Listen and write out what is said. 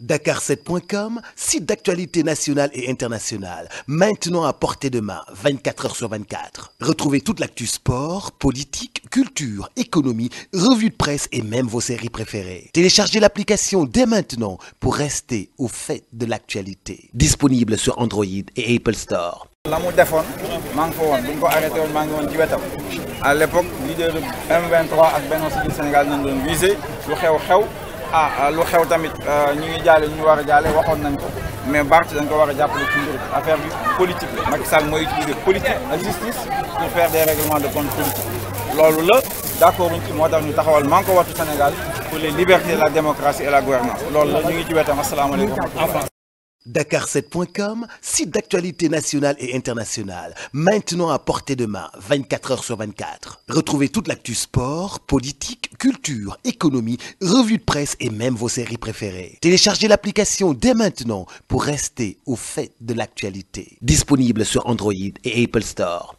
Dakar7.com, site d'actualité nationale et internationale, maintenant à portée de main, 24 heures sur 24. Retrouvez toute l'actu sport, politique, culture, économie, revues de presse et même vos séries préférées. Téléchargez l'application dès maintenant pour rester au fait de l'actualité. Disponible sur Android et Apple Store. La mu defoon maa ngi fa woon bu ñu ko arrêté woon maa ngi woon ci wetam à l'époque leader M23 ak Benno Siggil Sénégal nañ doon visé lu xew lu xew tamit ñu ngi jaale ñu war a jaale waxoon nañ ko mais Barth dañ ko war a jàppale ci mbir affaire bi politique la Macky Sall mooy utiliser politique ak justice pour faire des règlements de compte politique loolu la d'accord uñ ci moo tax ñu taxawal Manko Wattu Sénégal pour les libertés, la démocratie et la gouvernance loolu la ñu ngi ci wetam asalaamaaleykum. Dakar7.com, site d'actualité nationale et internationale, maintenant à portée de main, 24 heures sur 24. Retrouvez toute l'actu sport, politique, culture, économie, revues de presse et même vos séries préférées. Téléchargez l'application dès maintenant pour rester au fait de l'actualité. Disponible sur Android et Apple Store.